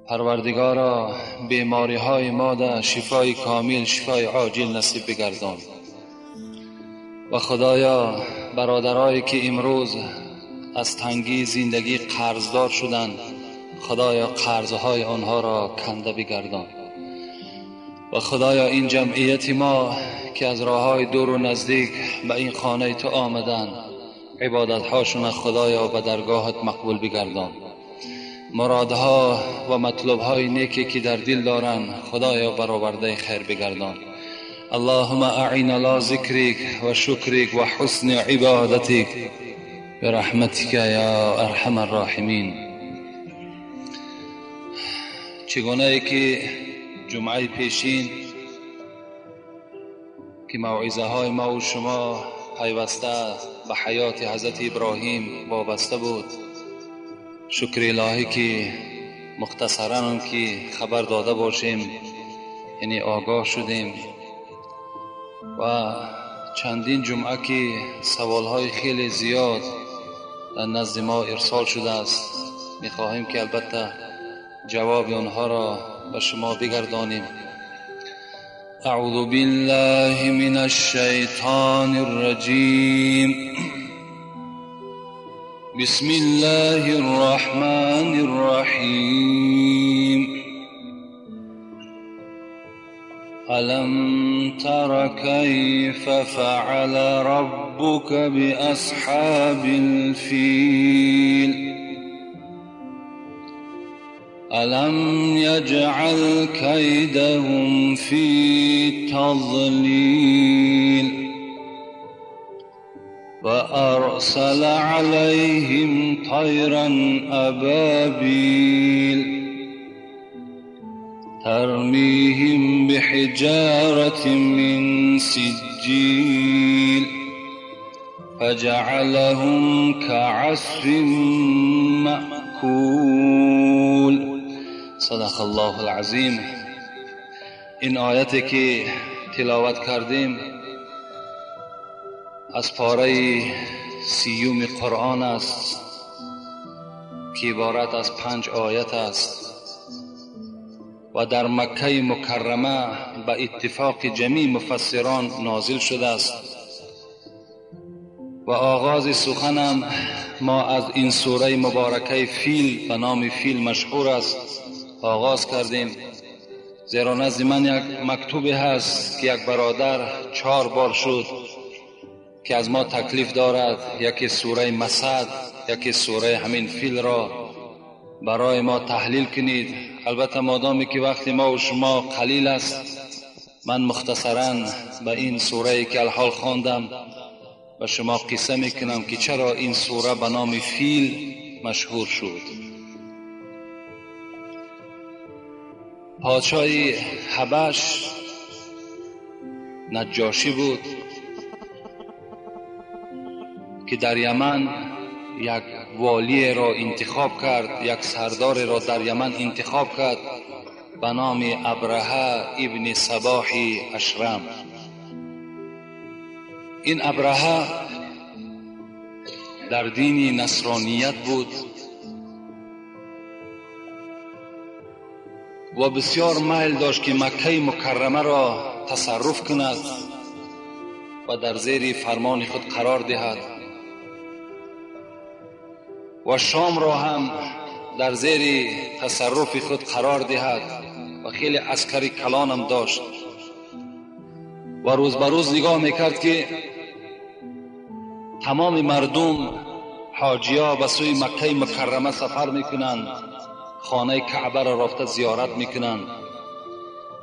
پروردگارا بیماری های ما در شفای کامل، شفای عاجل نصیب بگردان. و خدایا برادرایی که امروز از تنگی زندگی قرضدار شدند، خدایا قرضهای آنها را کنده بگردان. و خدایا این جمعیت ما که از راههای دور و نزدیک به این خانه تو آمدند، عبادتهاشون خدایا به درگاهت مقبول بگردان. مرادها و مطلبهای نیکی که در دل دارند، خدایا برآورده خیر بگردان. اللهم اعین علی ذکرک و شکرک و حسن عبادتک برحمتک یا ارحم الراحمین. چگونه ای که جمعه پیشین که موعظه های ما و شما پیوسته به حیات حضرت ابراهیم وابسته بود، شکر الهی که مختصراً که خبر داده باشیم، یعنی آگاه شدیم. و چندین جمعه که سوالهای خیلی زیاد در نزد ما ارسال شده است، میخواهیم که البته جواب آنها را به شما بگردانیم. اعوذ بالله من الشیطان الرجیم. بسم الله الرحمن الرحیم. ألم تر كيف فعل ربك بأصحاب الفيل ألم يجعل كيدهم في تضليل وأرسل عليهم طيرا أبابيل ترميهم بحجارة من سجيل فجعلهم كعصف مأكول. صدق الله العظیم. این آیتی که تلاوت کردیم از پاره سیوم قرآن است که عبارت از 5 آیت است و در مکه مکرمه به اتفاق جمیع مفسران نازل شده است. و آغاز سخنم ما از این سوره مبارکه فیل به نام فیل مشهور است آغاز کردیم، زیرا نزد من یک مکتوبی هست که یک برادر 4 بار شد که از ما تکلیف دارد، یکی سوره مسد، یکی سوره همین فیل را برای ما تحلیل کنید. البته مادامی که وقتی ما و شما قلیل است، من مختصراً به این سوره که الحال خواندم به شما قصه میکنم که چرا این سوره به نام فیل مشهور شد. پادشاه حبش نجاشی بود که در یمن یک والی را انتخاب کرد، یک سردار را در یمن انتخاب کرد به نام ابرهه ابن صباح اشرم. این ابرهه در دین نصرانیت بود و بسیار میل داشت که مکه مکرمه را تصرف کند و در زیر فرمان خود قرار دهد و شام را هم در زیر تصرف خود قرار دهد و خیلی عسکری کلانم داشت و روز به روز نگاه میکرد که تمام مردم حاجیا به سوی مکه مکرمه سفر میکنند، خانه کعبه را رفته زیارت میکنند.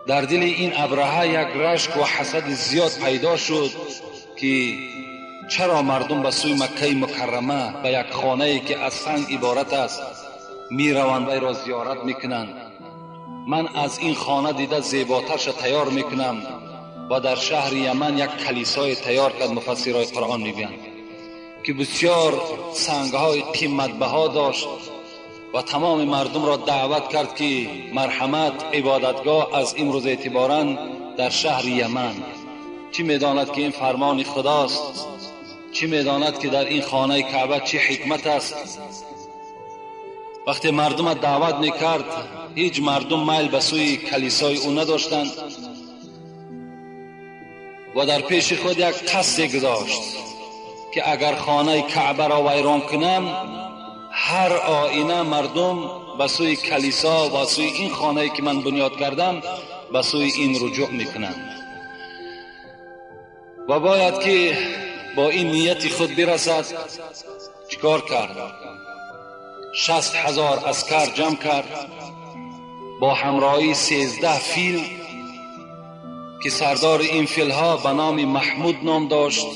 در دل این ابرهه یک رشک و حسد زیاد پیدا شد که چرا مردم به سوی مکه مکرمه به یک خانه که از سنگ عبارت است میروند و را زیارت میکنند. من از این خانه دیده زیباترش تیار میکنم و در شهر یمن یک کلیسای تیار کرد. مفسرهای قرآن میگویند که بسیار سنگهای قیمت بها داشت و تمام مردم را دعوت کرد که مرحمت عبادتگاه از امروز اعتباراً در شهر یمن. چی میداند که این فرمان خداست؟ چی میداند که در این خانه کعبه چی حکمت است. وقتی مردم دعوت میکرد هیچ مردم میل به سوی کلیسای او نداشتند و در پیش خود یک قصد گذاشت که اگر خانه کعبه را ویران کنم هر آینه مردم به سوی کلیسا و سوی این خانه که من بنیاد کردم به سوی این رجوع میکنند و باید که با این نیت خود برسد. چیکار کرد؟ 60,000 عسکر جمع کرد با همراهی 13 فیل که سردار این فیلها به نام محمود نام داشت.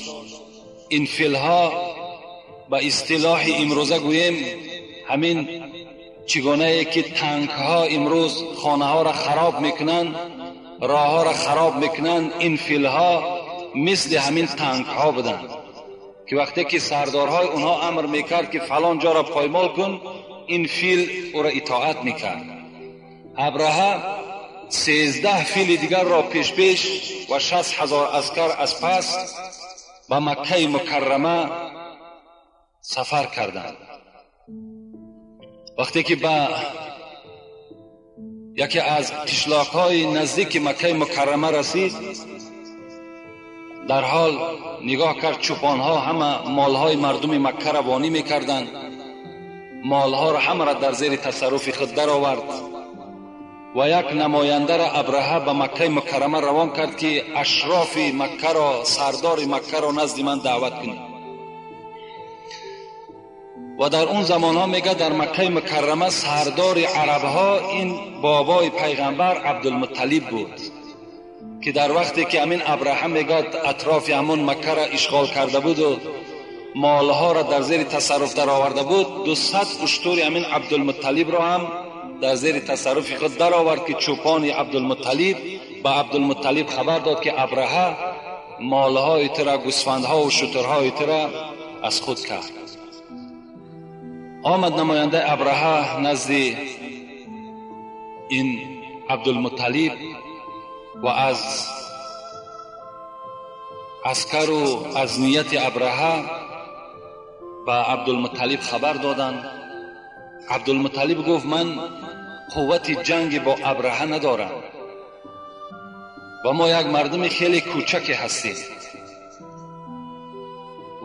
این فیلها به اصطلاح امروزه گوییم همین چگونه که تانک ها امروز خانه ها را خراب میکنند، راه ها را خراب میکنند، این فیلها مثل همین تانک ها بودند که وقتی که سردارهای اونها امر میکرد که فلان جا را پایمال کن، این فیل او را اطاعت میکرد. ابرهه 13 فیل دیگر را پیش پیش و 60,000 عسکر از پس به مکه مکرمه سفر کردند. وقتی که به یکی از قشلاق‌های نزدیک مکه مکرمه رسید، در حال نگاه کرد چوپانها همه مالهای مردم مکه را وانی میکردند، مالها را همه را در زیر تصرف خود درآورد و یک نماینده را ابرهه به مکه مکرمه روان کرد که اشراف مکه را، سردار مکه را نزد من دعوت کنید. و در اون زمان ها میگه در مکه مکرمه سردار عرب ها این بابای پیغمبر عبدالمطلب بود که در وقتی که امین ابرهه میگه اطراف همون مکه را اشغال کرده بود و مالها را در زیر تصرف در آورده بود، 200 اشتر امین عبدالمطلب را هم در زیر تصرف خود در آورد که چوپان عبدالمطلب به عبدالمطلب خبر داد که ابرهه مالهای ترا، گوسفندها و شترهای ترا از خود کرد. آمد نماینده ابرهه نزد این عبدالمطلب و از عسکر و از نیت ابرهه به عبدالمطلب خبر دادند. عبدالمطلب گفت من قوت جنگ با ابرهه ندارم و ما یک مردم خیلی کوچک هستیم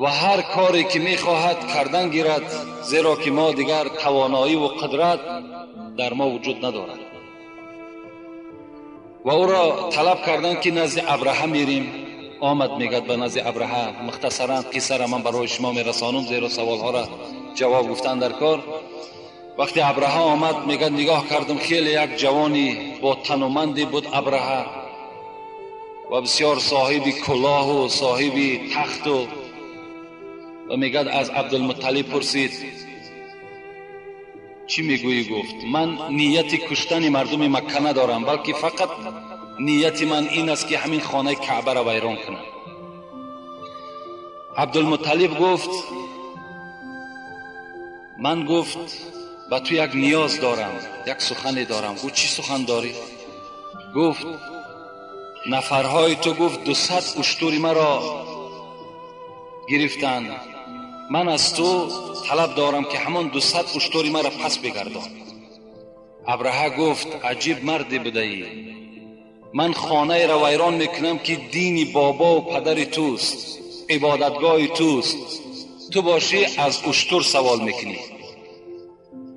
و هر کاری که میخواهد کردن گیرد، زیرا که ما دیگر توانایی و قدرت در ما وجود ندارد. و او را طلب کردن که نزد ابرهه میریم. آمد میگد به نزد ابرهه. مختصرا قصه را من برای شما میرسانم زیرا سوالها را جواب گفتن در کار. وقتی ابرهه آمد میگد نگاه کردم خیلی یک جوانی با تنومندی بود ابرهه و بسیار صاحب کلاه و صاحب تخت و میگد از عبدالمطلب پرسید چی میگویی؟ گفت من نیت کشتن مردم مکه ندارم، بلکه فقط نیت من این است که همین خانه کعبه را ویران کنم. عبدالمطلب گفت من گفت به تو یک نیاز دارم، یک سخنی دارم. گفت چی سخن داری؟ گفت نفرهای تو گفت 200 اشتر مرا گرفتند، من از تو طلب دارم که همان 200 اشتر مرا پس بگردان. ابرهه گفت عجیب مردی بوده ای، من خانه را ویران میکنم که دین بابا و پدر توست، عبادتگاه توست، تو باشی از اشتر سوال میکنی.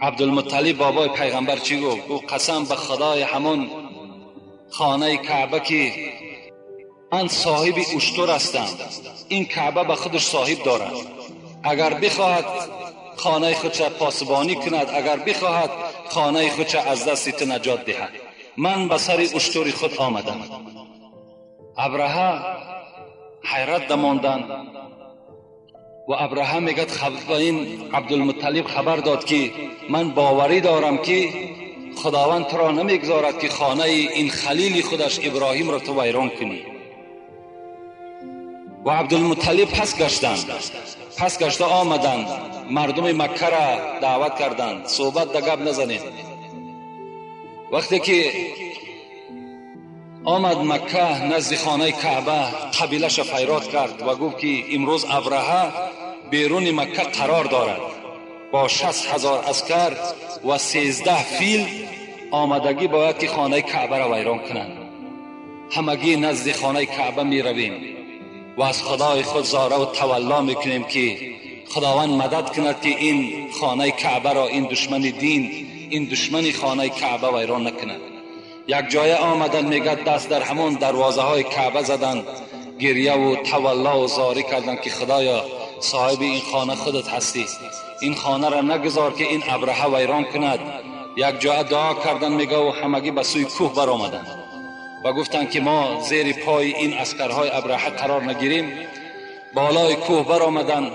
عبدالمطلب بابای پیغمبر چی گفت؟ گفت قسم به خدای همان خانه کعبه که من صاحب اشتر هستم، این کعبه به خودش صاحب دارد، اگر بخواهد خانه خودش پاسبانی کند، اگر بخواهد خانه خودش از دست تو نجات دهد، من به سر اشتر خود آمدم. ابرهه حیرت دماندند و ابرهه میگد این عبدالمطلب خبر داد که من باوری دارم که خداوند تو را نمیگذارد که خانه این خلیل خودش ابراهیم را تو ویران کنی. و عبدالمطلب پس گشتند، پس گشته آمدند، مردم مکه را دعوت کردند، صحبت در گپ نزنید. وقتی که آمد مکه نزد خانه کعبه، قبیله‌اش فیراد کرد و گفت که امروز ابرهه بیرون مکه قرار دارد با 60,000 عسکر و 13 فیل آمدگی باید که خانه کعبه را ویران کنند. همگی نزد خانه کعبه می رویم و از خدای خود زاره و تولا میکنیم که خداوند مدد کند که این خانه کعبه را این دشمن دین، این دشمن خانه کعبه ویران نکند. یک جای آمدن میگه دست در همون دروازه های کعبه زدن، گریه و تولا و زاری کردن که خدایا صاحب این خانه خودت هستی، این خانه را نگذار که این ابرهه ویران کند. یک جای دعا کردن میگه و همگی به سوی کوه بر آمدن و گفتن که ما زیر پای این عسکرهای ابرهه قرار نگیریم. بالای کوه بر آمدن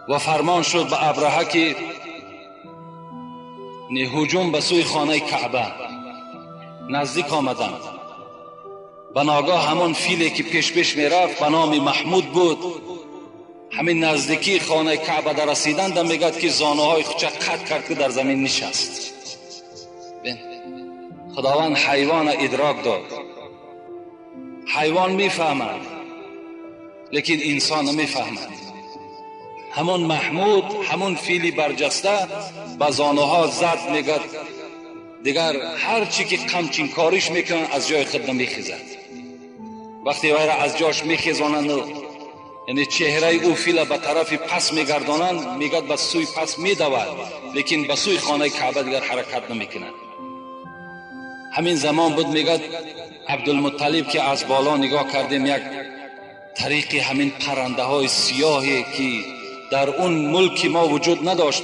و فرمان شد به ابرهه که هجوم به سوی خانه کعبه. نزدیک آمدن، به ناگاه همون فیلی که پیش پیش میرفت به نام محمود بود، همین نزدیکی خانه کعبه در رسیدن میگد که زانوهای خودش قطع کرد که در زمین نشست. خداوند حیوان ادراک داد. حیوان میفهمد لیکن انسان نمیفهمد. همون محمود، همون فیلی برجسته به زانوها زد، میگد دیگر هر چی که قمچین کاریش میکنن از جای خود نمیخیزد. وقتی وای را از جاش میخیزانند، یعنی چهره او فیل به طرف پس میگردانند، میگد به سوی پس میدود لیکن به سوی خانه کعبه دیگر حرکت نمیکند. همین زمان بود میگد عبدالمطلب که از بالا نگاه کردیم یک طریق همین پرنده های سیاهی که در اون ملک ما وجود نداشت،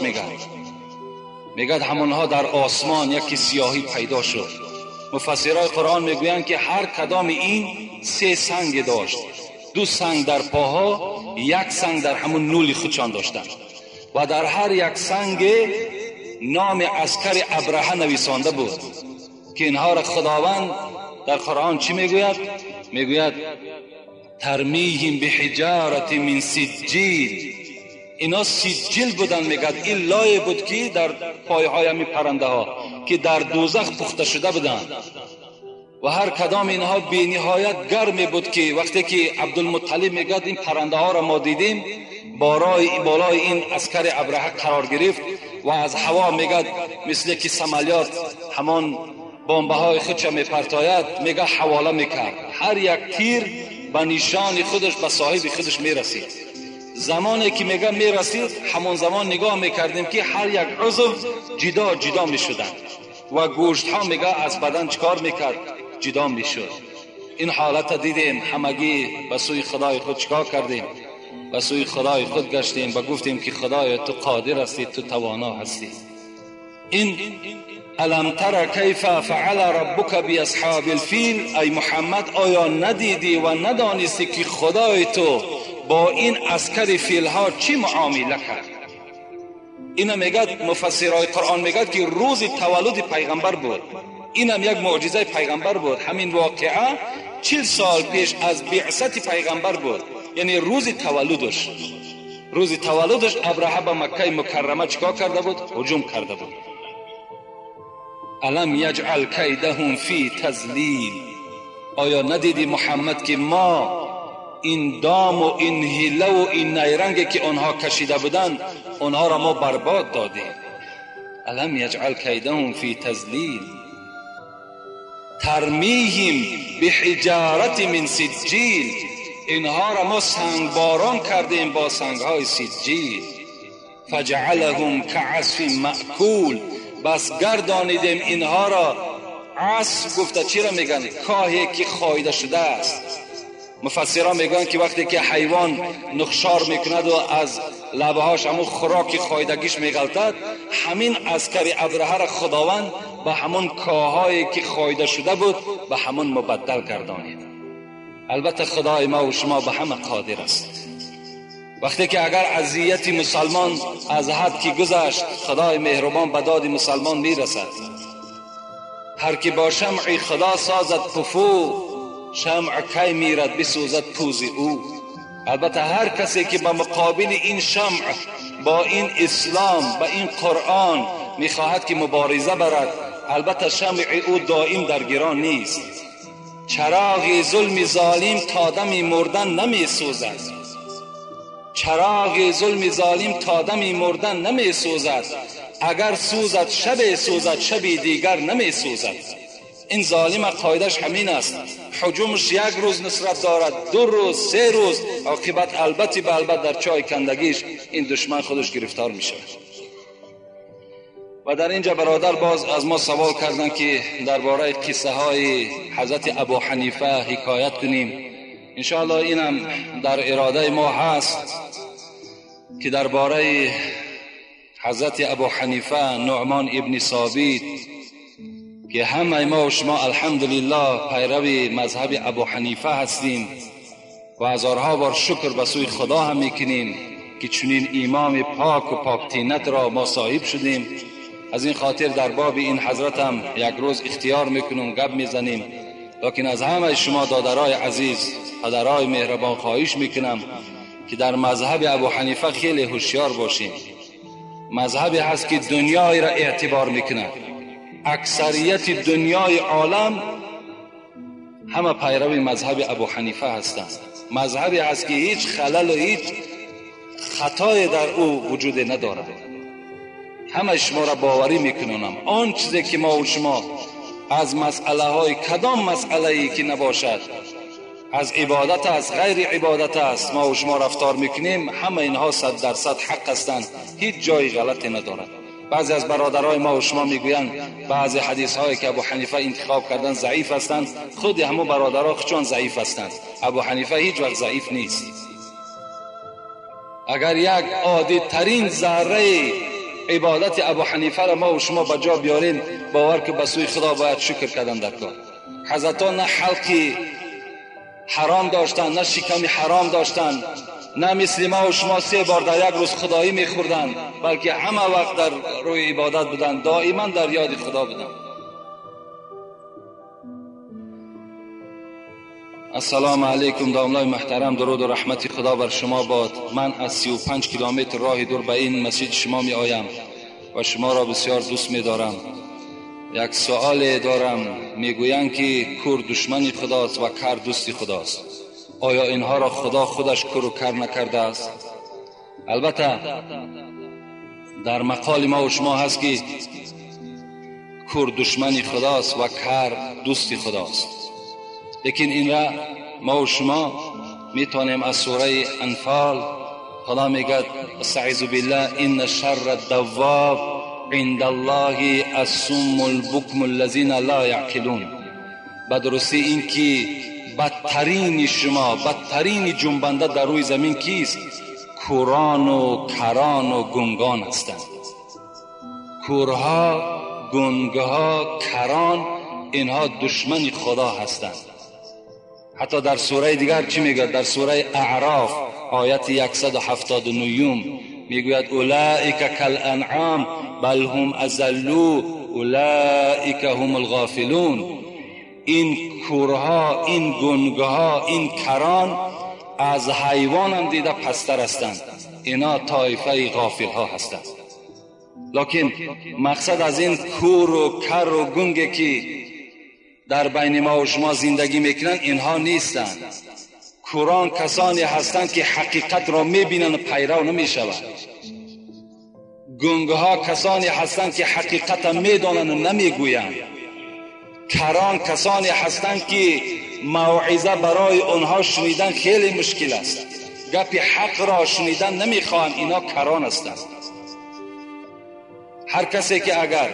میگد همونها در آسمان یکی سیاهی پیدا شد. مفسرای قرآن میگویند که هر کدام این 3 سنگ داشت، 2 سنگ در پاها، 1 سنگ در همون نول خودشان داشتند و در هر یک سنگ نام عسکر ابرهه نویسانده بود که اینها را خداوند در قرآن چی میگوید؟ میگوید ترمیهم بحجارت من سجیل. اینا سجیل بودن، میگد این لایه بود که در پایهای می پرنده ها که در دوزخ پخته شده بودن و هر کدام اینها بی نهایت گرمی بود که وقتی که عبدالمطلب میگد این پرنده ها را ما دیدیم بالای این عسکر ابرهه قرار گرفت و از هوا میگد مثل که سمالیات همان بمب های خودش میپرتاید، میگه حواله میکرد، هر یک تیر به نشان خودش به صاحب خودش میرسید. زمانی که میگه میرسید همون زمان نگاه میکردیم که هر یک عضو جدا جدا میشدن و گوشت ها میگه از بدن چکار میکرد؟ جدا میشد. این حالت دیدیم، همگی به سوی خدای خود چکار کردیم؟ به سوی خدای خود گشتیم و گفتیم که خدای تو قادر هستی، تو توانا هستی. این الم تر کیف فعل ربک باصحاب الفیل، ای محمد آیا ندیدی و ندانستی که خدای تو با این عسکر فیل ها چی معامله کرد؟ اینم میگد مفسرای قرآن میگد که روز تولد پیغمبر بود. اینم یک معجزه پیغمبر بود. همین واقعه 40 سال پیش از بعثت پیغمبر بود، یعنی روز تولدش. روز تولدش ابرهه به مکه مکرمه چیکار کرده بود؟ هجوم کرده بود. الم یجعل کیدهم فی تضلیل، آیا ندیدی محمد که ما این دام و این حیله و این نیرنگ که آنها کشیده بودند آنها را ما برباد دادیم. الم یجعل کیدهم فی تضلیل ترمیهم بحجارت من سجیل، اینها را ما سنگباران کردیم با سنگهای سجیل. فجعلهم كعصف مأکول، بس گردانیدیم اینها را. عصف گفته چی را میگن؟ کاهی که خایده شده است. مفسران میگن که وقتی که حیوان نخشار میکند و از لبهاش همون خوراک خایدگیش میغلطد، همین عسکر ابرهه را خداوند به همون کاهایی که خایده شده بود به همون مبدل گردانید. البته خدای ما و شما به همه قادر است. وقتی که اگر اذیت مسلمان از حد که گذشت، خدای مهربان به داد مسلمان میرسد. هر کی با شمع خدا سازد پفو، شمع کی میرد بسوزد پوز او. البته هر کسی که به مقابل این شمع با این اسلام با این قرآن میخواهد که مبارزه برد، البته شمع او دائم در گران نیست. چراغ ظلم ظالم تا دم مردن نمی سوزد. چراغ ظلم ظالم تا دم مردن نمی سوزد. اگر سوزد شب سوزد، شب دیگر نمی سوزد. این ظالم قاعدش همین است. حجومش یک روز نصرت دارد، 2 روز، 3 روز، عاقبت البته به البته در چای کندگیش این دشمن خودش گرفتار می شود. و در اینجا برادر باز از ما سوال کردن که درباره قصه های حضرت ابو حنیفه حکایت کنیم. انشاءالله اینم در اراده ما هست که درباره حضرت ابو حنیفه نعمان ابن ثابت که همه ما و شما الحمدلله پیرو مذهب ابو حنیفه هستیم و هزارها بار شکر به سوی خدا هم میکنیم که چنین امام پاک و پاک طینت را ما صاحب شدیم. از این خاطر در باب این حضرت هم یک روز اختیار میکنیم، گپ میزنیم. لکن از همه شما دادرای عزیز، پدرای مهربان خواهش میکنم که در مذهب ابو حنیفه خیلی هوشیار باشیم. مذهبی هست که دنیای را اعتبار میکنه. اکثریت دنیای عالم همه پیرو مذهب ابو حنیفه هستند. مذهبی هست که هیچ خلل و هیچ خطای در او وجود ندارد. همه شما را باوری میکنم آن چیزی که ما و شما از مسئله های کدام مسئله ای که نباشد، از عبادت است، غیر عبادت است، ما و شما رفتار میکنیم، همه اینها 100% حق هستند، هیچ جای غلطی ندارد. بعضی از برادرای ما و شما میگویند بعضی حدیث هایی که ابو حنیفه انتخاب کردن ضعیف هستند. خود همو برادرها خودشان ضعیف هستند. ابو حنیفه هیچ وقت ضعیف نیست. اگر یک عادی ترین ذره عبادت ابو حنیفه را ما و شما به جا بیاریم، باور که به سوی خدا باید شکر کردن در کار. حضرتان نه حلقی حرام داشتن، نه شکمی حرام داشتن، نه مثل ما و شما 3 بار در یک روز خدایی میخوردن، بلکه همه وقت در روی عبادت بودن، دائما در یاد خدا بودن. السلام علیکم داملای محترم، درود و رحمت خدا بر شما باد. من از 35 کیلومتر راه دور به این مسجد شما می آیم و شما را بسیار دوست می دارم. یک سوال دارم. میگویند که کور دشمن خداست و کر دوست خداست. آیا اینها را خدا خودش کور و کر نکرده است؟ البته در مقال ما و شما هست که کور دشمن خداست و کر دوست خداست. لیکن این را ما و شما میتونیم از سوره انفال، خدا میگه استعیذ بالله ان شر الدواب عند الله الصم البکم الذین لا یعقلون. به درستی این که بدترین شما، بدترین جنبنده در روی زمین کیست؟ کوران و کران و گنگان هستند. کورها، گنگها، کران، اینها دشمن خدا هستند. حتی در سوره دیگر چی میگوید؟ در سوره اعراف آیت 179 میگوید اولئک کالانعام بل هم اضلوا اولئک هم الغافلون. این کورها، این گنگها، این کران از حیوان هم دیده پستر هستند. اینا طایفه غافل ها هستند. لکن مقصد از این کور و کر و گنگ که در بین ما و شما زندگی میکنن اینها نیستند. کوران کسانی هستند که حقیقت را میبینند و پیرو نمیشوند. گنگها کسانی هستند که حقیقت را میدانند و نمیگویند. کران کسانی هستند که موعظه برای آنها شنیدن خیلی مشکل است، گپ حق را شنیدن نمیخواهند، اینا کران هستند. هر کسی که اگر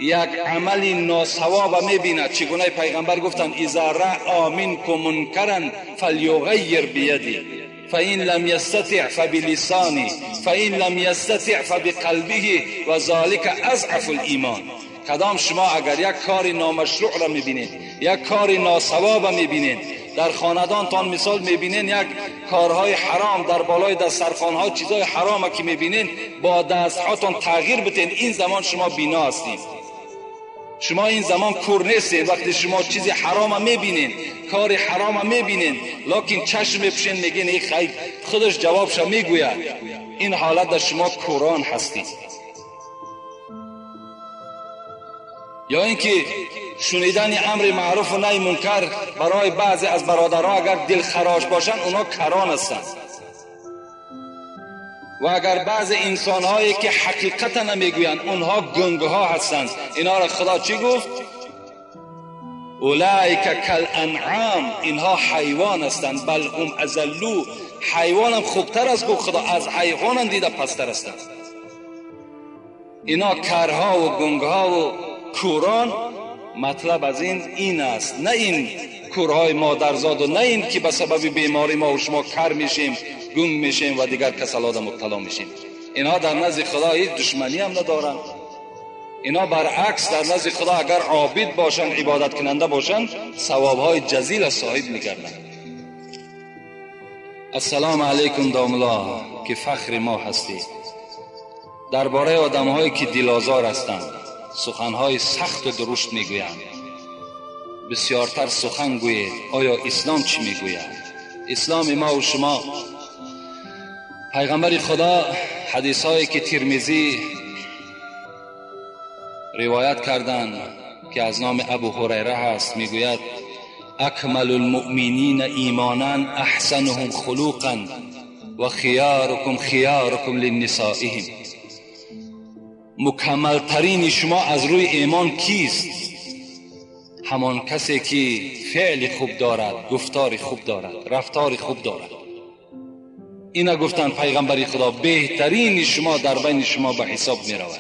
یک عمل ناصواب میبیند، چگونه پیغمبر گفتند اذا رأى منکم منکرا فلیغیر بیده فإن لم یستطع فبلسانه فإن لم یستطع فبقلبه و ذلک اضعف الایمان. کدام شما اگر یک کار نامشروع را میبینید، یک کار ناصواب میبینید، در خاندانتان مثال میبینین یک کارهای حرام در بالای دسترخوان‌ها، چیزای حرام که میبینین، با دستهاتان تغییر بدین، این زمان شما بینا هستید. شما این زمان کور نیستید. وقتی شما چیزی حرام میبینین، کار حرام میبینین، لکن چشم میپوشین، میگین این خیر، خودش جوابش میگوید. این حالت در شما کوران هستید. یا اینکه شنیدن امر معروف و نهی منکر برای بعضی از برادرها اگر دلخراش باشند اونا کران هستند، و اگر بعض انسانهایی که حقیقت نمیگویند اونها گنگها هستند. اینا را خدا چی گفت؟ اولئک کالانعام، اینها حیوان هستند، بل هم اضلوا، حیوان هم خوبتر است گفت خدا، از حیوان هم دیده پستر هستند. اینا کرها و گنگها و کوران. مطلب از این است، نه این کورهای مادرزاد و نه این که به سبب بیماری ما و شما کر میشیم، گنگ میشیم و دیگر کسلات مبتلا میشیم. اینها در نزد خدا هیچ دشمنی هم ندارند. اینا برعکس در نزد خدا اگر عابد باشند، عبادت کننده باشند، ثوابهای جزیل صاحب میگردند. السلام علیکم داملا که فخر ما هستید. درباره آدمهایی که دلازار هستند سخنهای سخت و درشت میگویند، بسیارتر سخن گویید. آیا اسلام چی میگوید؟ اسلام ما و شما، پیغمبر خدا حدیث هایی که ترمذی روایت کردند که از نام ابو هریره هست، میگوید اکمل المؤمنین ایمانا احسنهم خلقا و خیارکم خیارکم لنسائهم. مکملترین شما از روی ایمان کیست؟ همان کسی که فعل خوب دارد، گفتار خوب دارد، رفتار خوب دارد. اینا گفتن پیغمبر خدا بهترین شما در بین شما به حساب می رود،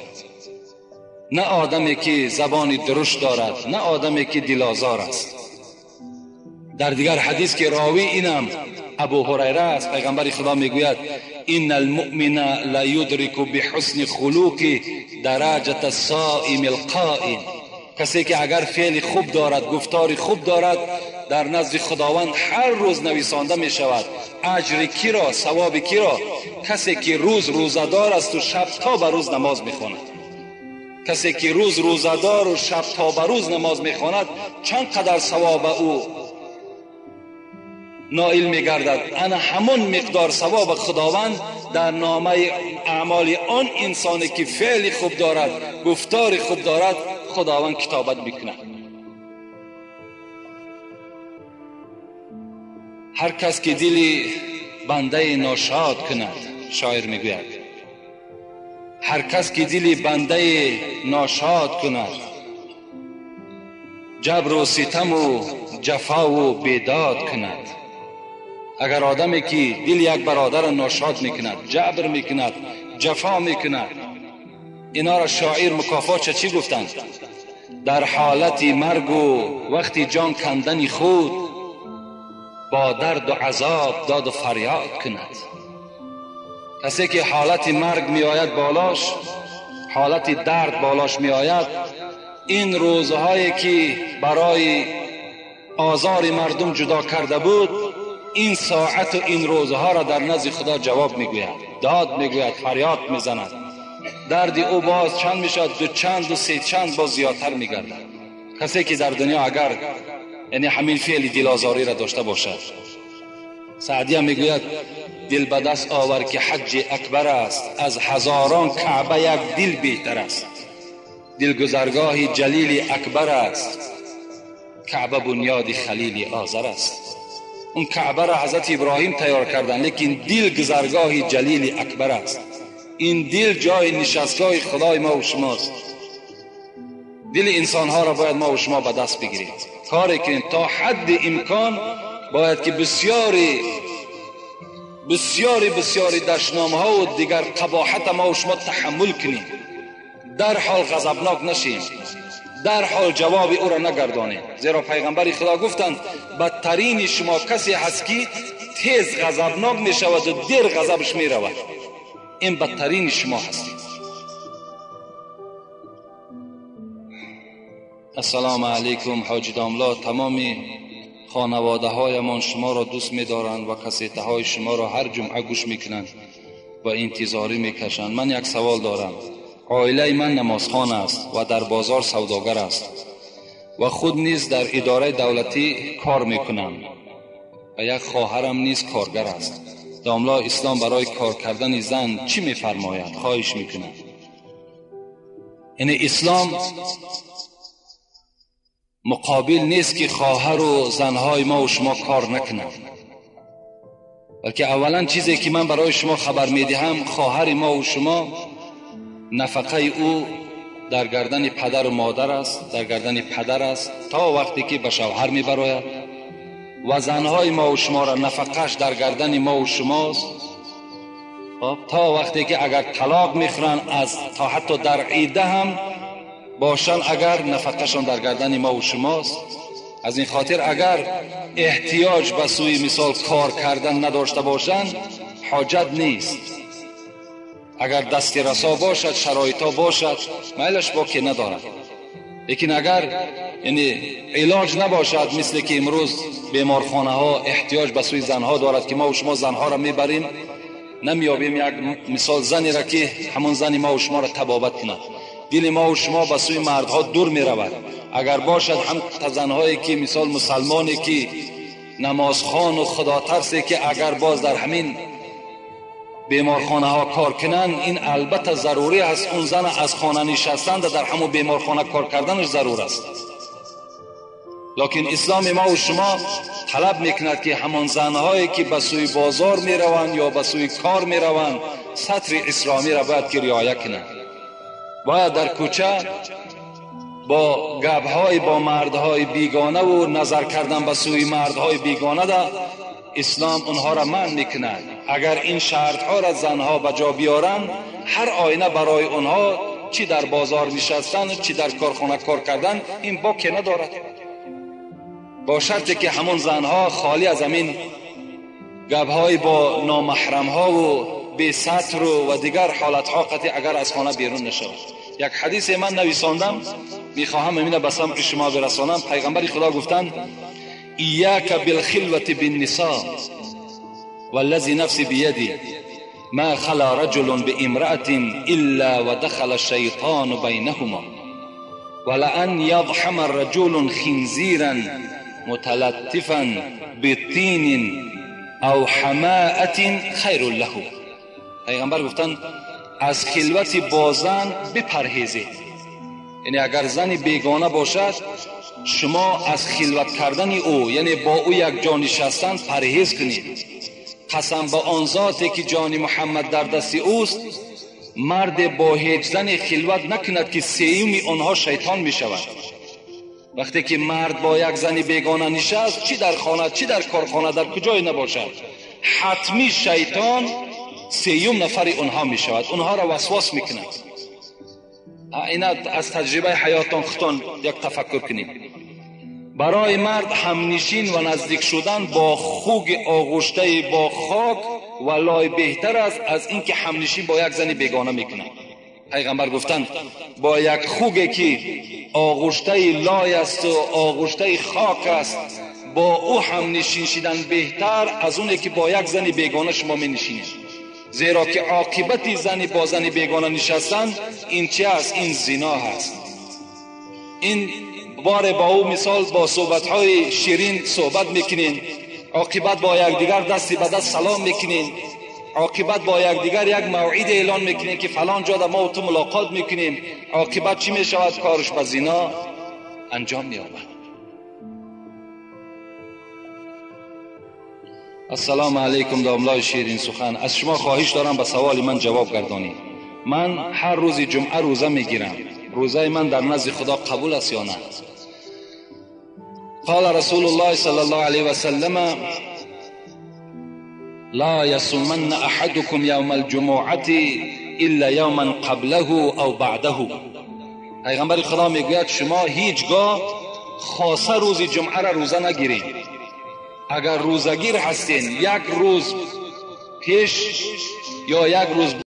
نه آدمی که زبان درشت دارد، نه آدمی که دلازار است. در دیگر حدیث که راوی اینم ابو هریره است، پیغمبر خدا میگوید ان المؤمن لا یدرک بحسن خلق درجه الصائم القائم. کسی که اگر فعل خوب دارد، گفتار خوب دارد، در نزد خداوند هر روز نویسانده می شود اجر کی را، ثواب کی را؟ کسی که روز روزه‌دار است و شب تا به روز نماز می خواند. کسی که روز روزه‌دار و شب تا به روز نماز می خواند چند قدر ثواب او نائل می گردد؟ انا همون مقدار ثواب خداوند در نامه اعمال آن انسانی که فعل خوب دارد، گفتار خوب دارد، خداوند کتابت میکند. هر کس که دل بنده ناشاد کند، شاعر میگوید هر کس که دل بنده ناشاد کند، جبر و ستم و جفا و بیداد کند. اگر آدمی که دل یک برادر ناشاد میکند، جبر میکند، جفا میکند، اینا را شاعر مکافات چی گفتند؟ در حالت مرگ و وقتی جان کندن خود، با درد و عذاب داد و فریاد کند. کسی که حالت مرگ می آید بالاش، حالت درد بالاش می آید، این روزهایی که برای آزار مردم جدا کرده بود، این ساعت و این روزها را در نزد خدا جواب میگوید، داد میگوید، فریاد میزند. درد او باز چند میشد؟ دو چند و سه چند باز زیادتر میگردد. کسی که در دنیا اگر یعنی همین فعل دلازاری را داشته باشد. سعدی هم میگوید دل به دست آور که حج اکبر است، از هزاران کعبه یک دل بهتر است. دل گذرگاه جلیل اکبر است، کعبه بنیاد خلیل آذر است. اون کعبه را حضرت ابراهیم تیار کردن، لیکن دل گذرگاه جلیل اکبر است. این دل جای نشستگاه خدای ما و شماست. دل انسانها را باید ما و شما به دست بگیریم، کاری کنیم تا حد امکان. باید که بسیاری بسیاری بسیاری دشنامه ها و دیگر قباحت ما و شما تحمل کنیم، در حال غضبناک نشیم، در حال جواب او را نگردانیم. زیرا پیغمبر خدا گفتند بدترین شما کسی هست که تیز غضبناک می شود و دیر غضبش می رود. این بدترین شما هستید. السلام علیکم حاجی داملا، تمام خانواده هایمان شما را دوست می دارند و کسیته های شما را هر جمعه گوش می کنند و انتظاری می کشند. من یک سوال دارم. عائله من نمازخوان است و در بازار سوداگر است و خود نیز در اداره دولتی کار می کنم و یک خواهرم نیز کارگر است. داملا اسلام برای کار کردن زن چی می فرماید؟ خواهش می کنم. یعنی اسلام مقابل نیست که خواهر و زنهای ما و شما کار نکنند، بلکه اولا چیزی که من برای شما خبر میدهم، خواهر ما و شما نفقه او در گردن پدر و مادر است، در گردن پدر است تا وقتی که به شوهر میبراید، و زنهای ما و شما را نفقهش در گردن ما و شماست تا وقتی که اگر طلاق میخورن از تا حتی در عیده هم باشن، اگر نفقهشان در گردن ما و شماست. از این خاطر اگر احتیاج به سوی مثال کار کردن نداشته باشند حاجت نیست. اگر دست رسا باشد، شرایطا باشد، میلش با که ندارد. لیکن اگر یعنی علاج نباشد، مثل که امروز بیمارخانه ها احتیاج به سوی زنها دارد که ما و شما زنها را میبریم، نمیابیم یک مثال زنی را که همون زنی ما و شما را طبابت کند. دل ما و شما به سوی مردها دور می رود. اگر باشد هم زنهایی که مثال مسلمانی که نمازخوان و خدا ترسی که اگر باز در همین بیمارخانه ها کار کنن، این البته ضروری است. اون زن از خانه نشستن در همون بیمارخانه کار کردنش ضرور است. لکن اسلام ما و شما طلب میکند که همان زنهایی که به سوی بازار میروند یا به سوی کار میروند ستر اسلامی را باید که رعایت کنند. باید در کوچه با گپ‌های با مردهای بیگانه و نظر کردن به سوی مردهای بیگانه ده اسلام اونها را منع میکند. اگر این شرطها را زنها به جا بیارند، هر آینه برای اونها چی در بازار نشستن چی در کارخانه کار کردن این باکی ندارد، با شرطی که همون زنها خالی از همین گپ‌های با نامحرمها و بی ستر و دیگر حالتها قطعی اگر از خانه بیرون نشود. یک حدیث من نویساندم، میخواهم اینو به سمع شما برسانم. پیغمبر خدا گفتند ایاک بالخلوة بالنساء والذی نفسی بیدی ما خلا رجل بامرأة الا ودخل الشیطان بینهما ولأن یضحم الرجل خنزیرا متلطفا بطین او حماءة خیر له. پیغمبر گفتند از خلوت با زن بپرهیزید، یعنی اگر زن بیگانه باشد شما از خلوت کردن او، یعنی با او یک جا نشستن پرهیز کنید. قسم به آن ذاتی که جان محمد در دست اوست، مرد با هیچ زن خلوت نکند که سیوم آنها شیطان می شود. وقتی که مرد با یک زن بیگانه نشست، چی در خانه چی در کارخانه در کجای نباشد، حتمی شیطان سیوم نفر اونها می شود، اونها را وسواس می کند. اینا از تجربه حیاتان خودتان یک تفکر کنیم. برای مرد همنشین و نزدیک شدن با خوگ آغشته با خاک و لای بهتر است از اینکه همنشین با یک زن بیگانه میکنند. پیغمبر گفتند با یک خوگ که آغشته لای است و آغشته خاک است با او همنشین شدن بهتر از اونه که با یک زن بیگانه شما می نشینید، زیرا که عاقبت زن با زن بیگانه نشستن این چه است؟ این زنا هست. این بار با او مثال با صحبت‌های شیرین صحبت میکنین، عاقبت با یکدیگر دستی به دست سلام میکنین، عاقبت با یکدیگر یک موعد اعلان میکنین که فلان جا ما و تو ملاقات میکنیم. عاقبت چی میشود؟ کارش به زنا انجام مییابد. السلام علیکم داملای شیرین سخن، از شما خواهش دارم به سوال من جواب گردانید. من هر روز جمعه روزه میگیرم، روزه من در نزد خدا قبول است یا نه؟ قال رسول الله صلی الله علیه و سلم لا يصومن احدكم يوم الجمعه الا یوما قبله او بعده. پیغمبر خدا میگوید شما هیچگاه خاصه روز جمعه را روزه نگیرید. اگر روزگیر هستین یک روز پیش یا یک روز